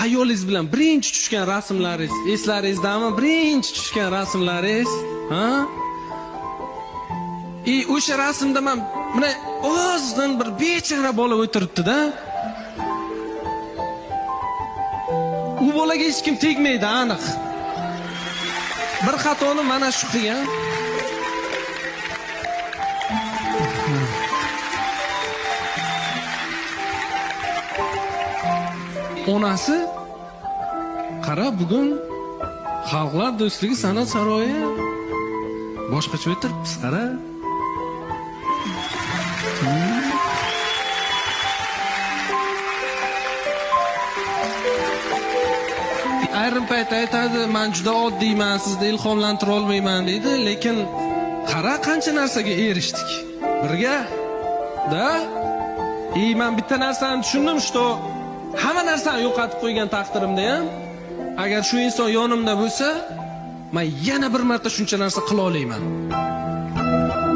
Ayolingiz bilan birinchi tushgan rasmlaringiz eslaringizdami? Birinchi tushgan rasmlaringiz, ha? И o'sha rasmda man mana ozg'in bir bechora bola o'tiribdi-da. U bolaga hech kim tegmaydi, aniq. Bir xatoni mana shu qilgan. Onasi qara, bugun Xalqlar do'stligi san'at saroyi boshqacha o'tiribmiz, qara. Ayrim payt aytadi, men juda oddiyman, sizni ilhomlantira olmayman deydi, lekin qara qancha narsaga erishdik birga. Da? И men bitta narsani tushundim, что hamma narsani yo'qotib qo'ygan taqdirimda ham agar shu inson yonimda bo'lsa, men yana bir marta shuncha narsa qila olaman.